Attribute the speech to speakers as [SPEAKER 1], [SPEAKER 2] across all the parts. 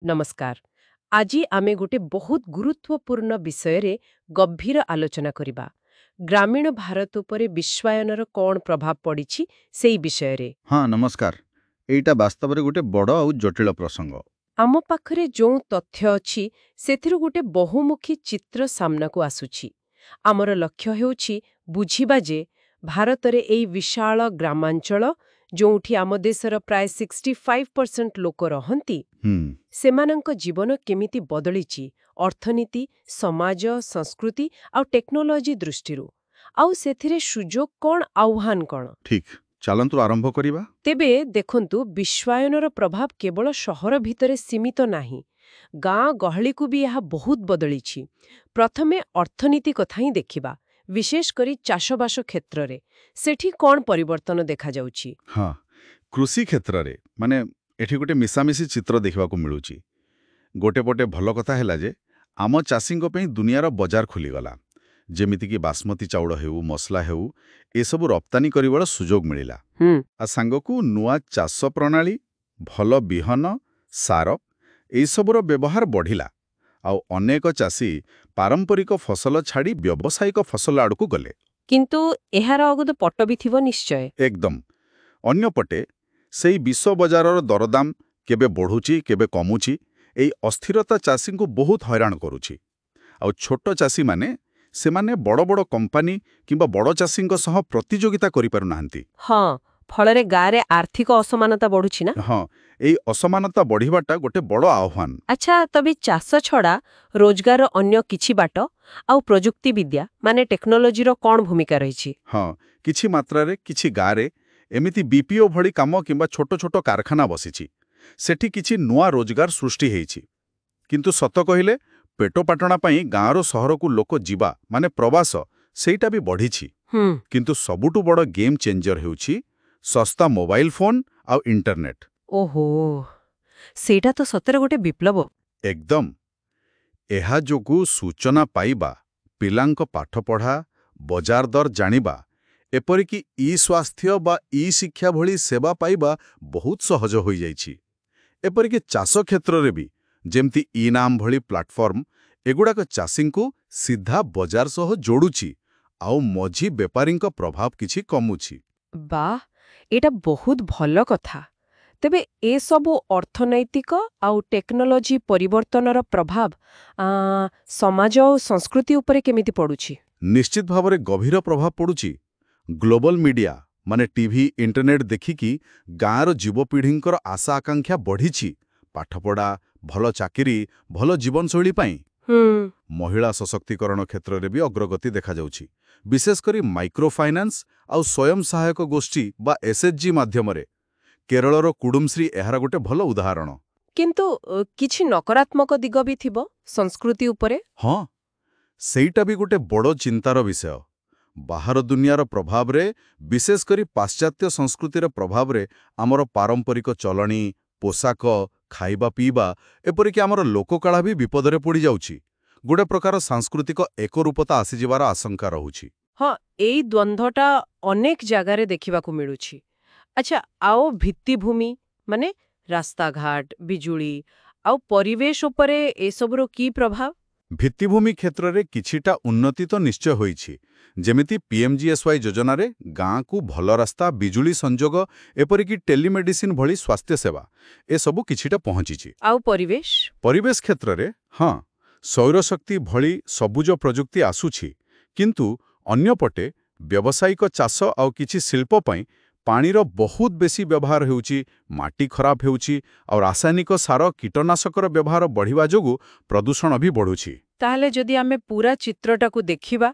[SPEAKER 1] ନମସ୍କାର। ଆଜି ଆମେ ଗୋଟେ ବହୁତ ଗୁରୁତ୍ୱପୂର୍ଣ୍ଣ ବିଷୟରେ ଗଭୀର ଆଲୋଚନା କରିବା। ଗ୍ରାମୀଣ ଭାରତ ଉପରେ ବିଶ୍ୱାୟନର କଣ ପ୍ରଭାବ ପଡ଼ିଛି, ସେଇ ବିଷୟରେ।
[SPEAKER 2] ହଁ, ନମସ୍କାର। ଏଇଟା ବାସ୍ତବରେ ଗୋଟେ ବଡ଼ ଆଉ ଜଟିଳ ପ୍ରସଙ୍ଗ।
[SPEAKER 1] ଆମ ପାଖରେ ଯେଉଁ ତଥ୍ୟ ଅଛି, ସେଥିରୁ ଗୋଟେ ବହୁମୁଖୀ ଚିତ୍ର ସାମ୍ନାକୁ ଆସୁଛି। ଆମର ଲକ୍ଷ୍ୟ ହେଉଛି ବୁଝିବା ଯେ ଭାରତରେ ଏଇ ବିଶାଳ ଗ୍ରାମାଞ୍ଚଳ, ଯୋଉଠି ଆମ ଦେଶର ପ୍ରାୟ 65% ଲୋକ ରହନ୍ତି, ସେମାନଙ୍କ ଜୀବନ କେମିତି ବଦଳିଛି ଅର୍ଥନୀତି, ସମାଜ, ସଂସ୍କୃତି ଆଉ ଟେକ୍ନୋଲୋଜି ଦୃଷ୍ଟିରୁ, ଆଉ ସେଥିରେ ସୁଯୋଗ କଣ, ଆହ୍ୱାନ କଣ।
[SPEAKER 2] ଠିକ୍, ଚାଲନ୍ତୁ ଆରମ୍ଭ କରିବା।
[SPEAKER 1] ତେବେ ଦେଖନ୍ତୁ, ବିଶ୍ୱାୟନର ପ୍ରଭାବ କେବଳ ସହର ଭିତରେ ସୀମିତ ନାହିଁ। ଗାଁ ଗହଳିକୁ ବି ଏହା ବହୁତ ବଦଳିଛି। ପ୍ରଥମେ ଅର୍ଥନୀତି କଥା ହିଁ ଦେଖିବା, ବିଶେଷ କରି ଚାଷବାସ କ୍ଷେତ୍ରରେ। ସେଠି କଣ ପରିବର୍ତ୍ତନ ଦେଖାଯାଉଛି?
[SPEAKER 2] ହଁ, କୃଷି କ୍ଷେତ୍ରରେ ମାନେ ଏଠି ଗୋଟେ ମିଶାମିଶି ଚିତ୍ର ଦେଖିବାକୁ ମିଳୁଛି। ଗୋଟେ ପଟେ ଭଲ କଥା ହେଲା ଯେ ଆମ ଚାଷୀଙ୍କ ପାଇଁ ଦୁନିଆର ବଜାର ଖୋଲିଗଲା। ଯେମିତିକି ବାସମତୀ ଚାଉଳ ହେଉ, ମସଲା ହେଉ, ଏସବୁ ରପ୍ତାନି କରିବାର ସୁଯୋଗ ମିଳିଲା। ଆଉ ସାଙ୍ଗକୁ ନୂଆ ଚାଷ ପ୍ରଣାଳୀ, ଭଲ ବିହନ, ସାର, ଏସବୁର ବ୍ୟବହାର ବଢ଼ିଲା। ଆଉ ଅନେକ ଚାଷୀ ପାରମ୍ପରିକ ଫସଲ ଛାଡ଼ି ବ୍ୟବସାୟିକ ଫସଲ ଆଡ଼କୁ ଗଲେ।
[SPEAKER 1] କିନ୍ତୁ ଏହାର ଆଉ ଗୋଟେ ପଟ ବି ଥିବ ନିଶ୍ଚୟ।
[SPEAKER 2] ଏକଦମ। ଅନ୍ୟପଟେ ସେଇ ବିଶ୍ୱ ବଜାରର ଦରଦାମ କେବେ ବଢ଼ୁଛି, କେବେ କମୁଛି। ଏଇ ଅସ୍ଥିରତା ଚାଷୀଙ୍କୁ ବହୁତ ହଇରାଣ କରୁଛି। ଆଉ ଛୋଟ ଚାଷୀମାନେ, ସେମାନେ ବଡ଼ ବଡ଼ କମ୍ପାନୀ କିମ୍ବା ବଡ଼ ଚାଷୀଙ୍କ ସହ ପ୍ରତିଯୋଗିତା କରିପାରୁନାହାନ୍ତି।
[SPEAKER 1] ହଁ, ଫଳରେ ଗାଁରେ ଆର୍ଥିକ ଅସମାନତା ବଢୁଛି ନା?
[SPEAKER 2] ହଁ, ଏଇ ଅସମାନତା ବଢ଼ିବାଟା ଗୋଟେ ବଡ଼ ଆହ୍ୱାନ।
[SPEAKER 1] ଆଚ୍ଛା, ତବେ ଚାଷ ଛଡ଼ା ରୋଜଗାରର ଅନ୍ୟ କିଛି ବାଟ ଆଉ ପ୍ରଯୁକ୍ତି ବିଦ୍ୟା ମାନେ ଟେକ୍ନୋଲୋଜିର କଣ ଭୂମିକା ରହିଛି?
[SPEAKER 2] ହଁ, କିଛି ମାତ୍ରାରେ କିଛି ଗାଁରେ ଏମିତି ବିପିଓ ଭଳି କାମ କିମ୍ବା ଛୋଟ ଛୋଟ କାରଖାନା ବସିଛି। ସେଠି କିଛି ନୂଆ ରୋଜଗାର ସୃଷ୍ଟି ହେଇଛି। କିନ୍ତୁ ସତ କହିଲେ ପେଟପାଟଣା ପାଇଁ ଗାଁରୁ ସହରକୁ ଲୋକ ଯିବା, ମାନେ ପ୍ରବାସ, ସେଇଟା ବି ବଢ଼ିଛି। କିନ୍ତୁ ସବୁଠୁ ବଡ଼ ଗେମ୍ ଚେଞ୍ଜର ହେଉଛି ଶସ୍ତା ମୋବାଇଲ ଫୋନ୍ ଆଉ ଇଣ୍ଟରନେଟ୍।
[SPEAKER 1] ଓହୋ, ସେଇଟା ତ ସତରେ ଗୋଟେ ବିପ୍ଳବ।
[SPEAKER 2] ଏକଦମ। ଏହା ଯୋଗୁଁ ସୂଚନା ପାଇବା, ପିଲାଙ୍କ ପାଠପଢ଼ା, ବଜାର ଦର ଜାଣିବା, ଏପରିକି ଇ ସ୍ୱାସ୍ଥ୍ୟ ବା ଇ ଶିକ୍ଷା ଭଳି ସେବା ପାଇବା ବହୁତ ସହଜ ହୋଇଯାଇଛି। ଏପରିକି ଚାଷ କ୍ଷେତ୍ରରେ ବି, ଯେମିତି ଇ ନାମ୍ ଭଳି ପ୍ଲାଟଫର୍ମ, ଏଗୁଡ଼ାକ ଚାଷୀଙ୍କୁ ସିଧା ବଜାର ସହ ଯୋଡୁଛି ଆଉ ମଝି ବେପାରୀଙ୍କ ପ୍ରଭାବ କିଛି କମୁଛି।
[SPEAKER 1] ବାଃ, ଏଇଟା ବହୁତ ଭଲ କଥା। ତେବେ ଏସବୁ ଅର୍ଥନୈତିକ ଆଉ ଟେକ୍ନୋଲୋଜି ପରିବର୍ତ୍ତନର ପ୍ରଭାବ ସମାଜ ଆଉ ସଂସ୍କୃତି ଉପରେ କେମିତି ପଡୁଛି?
[SPEAKER 2] ନିଶ୍ଚିତ ଭାବରେ ଗଭୀର ପ୍ରଭାବ ପଡୁଛି। ଗ୍ଲୋବାଲ ମିଡିଆ ମାନେ ଟିଭି, ଇଣ୍ଟରନେଟ୍ ଦେଖିକି ଗାଁର ଯୁବପିଢ଼ିଙ୍କର ଆଶା ଆକାଂକ୍ଷା ବଢ଼ିଛି, ପାଠପଢ଼ା, ଭଲ ଚାକିରି, ଭଲ ଜୀବନଶୈଳୀ ପାଇଁ। ମହିଳା ସଶକ୍ତିକରଣ କ୍ଷେତ୍ରରେ ବି ଅଗ୍ରଗତି ଦେଖାଯାଉଛି, ବିଶେଷ କରି ମାଇକ୍ରୋଫାଇନାନ୍ସ ଆଉ ସ୍ୱୟଂ ସହାୟକ ଗୋଷ୍ଠୀ ବା ଏସ୍ଏଚଜି ମାଧ୍ୟମରେ। କେରଳର କୁଡୁମଶ୍ରୀ ଏହାର ଗୋଟେ ଭଲ ଉଦାହରଣ।
[SPEAKER 1] କିନ୍ତୁ କିଛି ନକାରାତ୍ମକ ଦିଗ ବି ଥିବ ସଂସ୍କୃତି ଉପରେ?
[SPEAKER 2] ହଁ, ସେଇଟା ବି ଗୋଟେ ବଡ଼ ଚିନ୍ତାର ବିଷୟ। ବାହାର ଦୁନିଆର ପ୍ରଭାବରେ, ବିଶେଷ କରି ପାଶ୍ଚାତ୍ୟ ସଂସ୍କୃତିର ପ୍ରଭାବରେ, ଆମର ପାରମ୍ପରିକ ଚଲଣି, ପୋଷାକ, ଖାଇବା ପିଇବା, ଏପରିକି ଆମର ଲୋକକଳା ବି ବିପଦରେ ପଡ଼ିଯାଉଛି। ଗୋଟେ ପ୍ରକାର ସାଂସ୍କୃତିକ ଏକରୂପତା ଆସିଯିବାର ଆଶଙ୍କା ରହୁଛି।
[SPEAKER 1] ହଁ, ଏଇ ଦ୍ୱନ୍ଦ୍ୱଟା ଅନେକ ଜାଗାରେ ଦେଖିବାକୁ ମିଳୁଛି। ଆଚ୍ଛା, ଆଉ ଭିତ୍ତିଭୂମି ମାନେ ରାସ୍ତାଘାଟ, ବିଜୁଳି ଆଉ ପରିବେଶ ଉପରେ ଏସବୁର କି ପ୍ରଭାବ?
[SPEAKER 2] ଭିତ୍ତିଭୂମି କ୍ଷେତ୍ରରେ କିଛିଟା ଉନ୍ନତି ତ ନିଶ୍ଚୟ ହୋଇଛି। ଯେମିତି ପିଏମ୍ଜିଏସ୍ୱାଇ ଯୋଜନାରେ ଗାଁକୁ ଭଲ ରାସ୍ତା, ବିଜୁଳି ସଂଯୋଗ, ଏପରିକି ଟେଲିମେଡିସିନ୍ ଭଳି ସ୍ୱାସ୍ଥ୍ୟସେବା, ଏସବୁ କିଛିଟା ପହଞ୍ଚିଛି।
[SPEAKER 1] ଆଉ ପରିବେଶ?
[SPEAKER 2] ପରିବେଶ କ୍ଷେତ୍ରରେ ହଁ, ସୌରଶକ୍ତି ଭଳି ସବୁଜ ପ୍ରଯୁକ୍ତି ଆସୁଛି। କିନ୍ତୁ ଅନ୍ୟପଟେ ବ୍ୟବସାୟିକ ଚାଷ ଆଉ କିଛି ଶିଳ୍ପ ପାଇଁ ପାଣିର ବହୁତ ବେଶୀ ବ୍ୟବହାର ହେଉଛି, ମାଟି ଖରାପ ହେଉଛି ଆଉ ରାସାୟନିକ ସାର, କୀଟନାଶକର ବ୍ୟବହାର ବଢ଼ିବା ଯୋଗୁଁ ପ୍ରଦୂଷଣ ବି ବଢ଼ୁଛି।
[SPEAKER 1] ତାହେଲେ ଯଦି ଆମେ ପୁରା ଚିତ୍ରଟାକୁ ଦେଖିବା,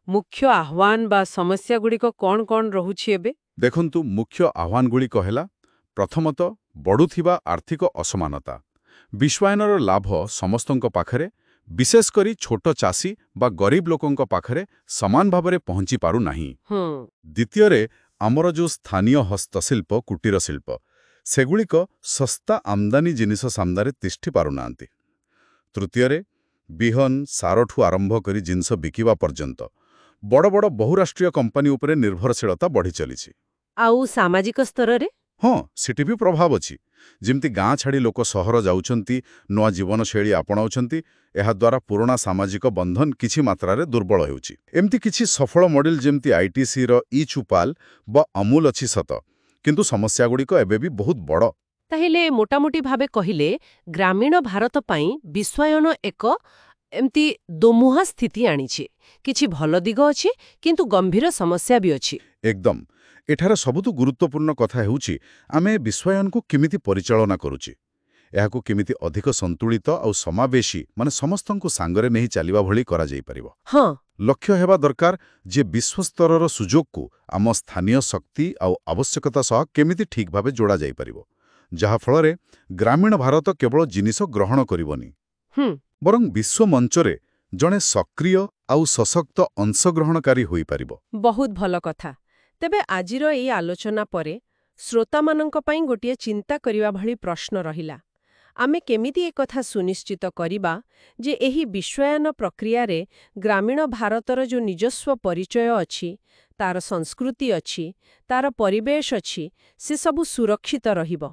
[SPEAKER 1] ମୁଖ୍ୟ ଆହ୍ୱାନ ବା ସମସ୍ୟାଗୁଡ଼ିକ କଣ କଣ ରହୁଛି ଏବେ?
[SPEAKER 2] ଦେଖନ୍ତୁ, ମୁଖ୍ୟ ଆହ୍ୱାନଗୁଡ଼ିକ ହେଲା, ପ୍ରଥମତଃ ବଢ଼ୁଥିବା ଆର୍ଥିକ ଅସମାନତା। ବିଶ୍ୱାୟନର ଲାଭ ସମସ୍ତଙ୍କ ପାଖରେ, ବିଶେଷ କରି ଛୋଟ ଚାଷୀ ବା ଗରିବ ଲୋକଙ୍କ ପାଖରେ ସମାନ ଭାବରେ ପହଞ୍ଚି ପାରୁନାହିଁ। ଦ୍ୱିତୀୟରେ, ଆମର ଯେଉଁ ସ୍ଥାନୀୟ ହସ୍ତଶିଳ୍ପ, କୁଟୀର ଶିଳ୍ପ, ସେଗୁଡ଼ିକ ଶସ୍ତା ଆମଦାନୀ ଜିନିଷ ସାମ୍ନାରେ ତିଷ୍ଠି ପାରୁନାହାନ୍ତି। ତୃତୀୟରେ, ବିହନ, ସାରଠୁ ଆରମ୍ଭ କରି ଜିନିଷ ବିକିବା ପର୍ଯ୍ୟନ୍ତ ବଡ଼ ବଡ଼ ବହୁରାଷ୍ଟ୍ରୀୟ କମ୍ପାନୀ ଉପରେ ନିର୍ଭରଶୀଳତା ବଢ଼ି ଚାଲିଛି।
[SPEAKER 1] ଆଉ ସାମାଜିକ ସ୍ତରରେ?
[SPEAKER 2] ହଁ, ସେଠି ବି ପ୍ରଭାବ ଅଛି। ଯେମିତି ଗାଁ ଛାଡ଼ି ଲୋକ ସହର ଯାଉଛନ୍ତି, ନୂଆ ଜୀବନଶୈଳୀ ଆପଣାଉଛନ୍ତି, ଏହାଦ୍ୱାରା ପୁରୁଣା ସାମାଜିକ ବନ୍ଧନ କିଛି ମାତ୍ରାରେ ଦୁର୍ବଳ ହେଉଛି। ଏମିତି କିଛି ସଫଳ ମଡେଲ ଯେମିତି ଆଇଟିସିର ଇ ଚୁପାଲ ବା ଅମୁଲ ଅଛି ସତ, କିନ୍ତୁ ସମସ୍ୟାଗୁଡ଼ିକ ଏବେ ବି ବହୁତ ବଡ଼।
[SPEAKER 1] ତାହେଲେ ମୋଟାମୋଟି ଭାବେ କହିଲେ ଗ୍ରାମୀଣ ଭାରତ ପାଇଁ ବିଶ୍ୱାୟନ ଏକ ଏମିତି ଦୋମୁହାଁ ସ୍ଥିତି ଆଣିଛି। କିଛି ଭଲ ଦିଗ ଅଛି, କିନ୍ତୁ ଗମ୍ଭୀର ସମସ୍ୟା ବି ଅଛି।
[SPEAKER 2] ଏକଦମ। ଏଠାରେ ସବୁଠୁ ଗୁରୁତ୍ୱପୂର୍ଣ୍ଣ କଥା ହେଉଛି ଆମେ ବିଶ୍ୱାୟନକୁ କେମିତି ପରିଚାଳନା କରୁଛେ। ଏହାକୁ କେମିତି ଅଧିକ ସନ୍ତୁଳିତ ଆଉ ସମାବେଶୀ, ମାନେ ସମସ୍ତଙ୍କୁ ସାଙ୍ଗରେ ନେଇ ଚାଲିବା ଭଳି କରାଯାଇପାରିବ। ଲକ୍ଷ୍ୟ ହେବା ଦରକାର ଯେ ବିଶ୍ୱସ୍ତରର ସୁଯୋଗକୁ ଆମ ସ୍ଥାନୀୟ ଶକ୍ତି ଆଉ ଆବଶ୍ୟକତା ସହ କେମିତି ଠିକ୍ ଭାବେ ଯୋଡ଼ା ଯାଇପାରିବ, ଯାହାଫଳରେ ଗ୍ରାମୀଣ ଭାରତ କେବଳ ଜିନିଷ ଗ୍ରହଣ କରିବନି, ବରଂ ବିଶ୍ୱ ମଞ୍ଚରେ ଜଣେ ସକ୍ରିୟ ଆଉ ସଶକ୍ତ ଅଂଶଗ୍ରହଣକାରୀ ହୋଇପାରିବ।
[SPEAKER 1] ବହୁତ ଭଲ କଥା। ତେବେ ଆଜିର ଏଇ ଆଲୋଚନା ପରେ ଶ୍ରୋତାମାନଙ୍କ ପାଇଁ ଗୋଟିଏ ଚିନ୍ତା କରିବା ଭଳି ପ୍ରଶ୍ନ ରହିଲା। ଆମେ କେମିତି ଏକଥା ସୁନିଶ୍ଚିତ କରିବା ଯେ ଏହି ବିଶ୍ୱାୟନ ପ୍ରକ୍ରିୟାରେ ଗ୍ରାମୀଣ ଭାରତର ଯେଉଁ ନିଜସ୍ୱ ପରିଚୟ ଅଛି, ତାର ସଂସ୍କୃତି ଅଛି, ତାର ପରିବେଶ ଅଛି, ସେସବୁ ସୁରକ୍ଷିତ ରହିବ।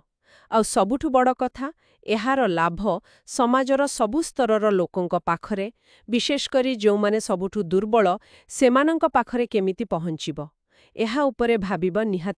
[SPEAKER 1] ଆଉ ସବୁଠୁ ବଡ଼ କଥା, ଏହାର ଲାଭ ସମାଜର ସବୁ ସ୍ତରର ଲୋକଙ୍କ ପାଖରେ, ବିଶେଷ କରି ଯେଉଁମାନେ ସବୁଠୁ ଦୁର୍ବଳ, ସେମାନଙ୍କ ପାଖରେ କେମିତି ପହଞ୍ଚିବ, ଏହା ଉପରେ ଭାବିବା ନିହାତି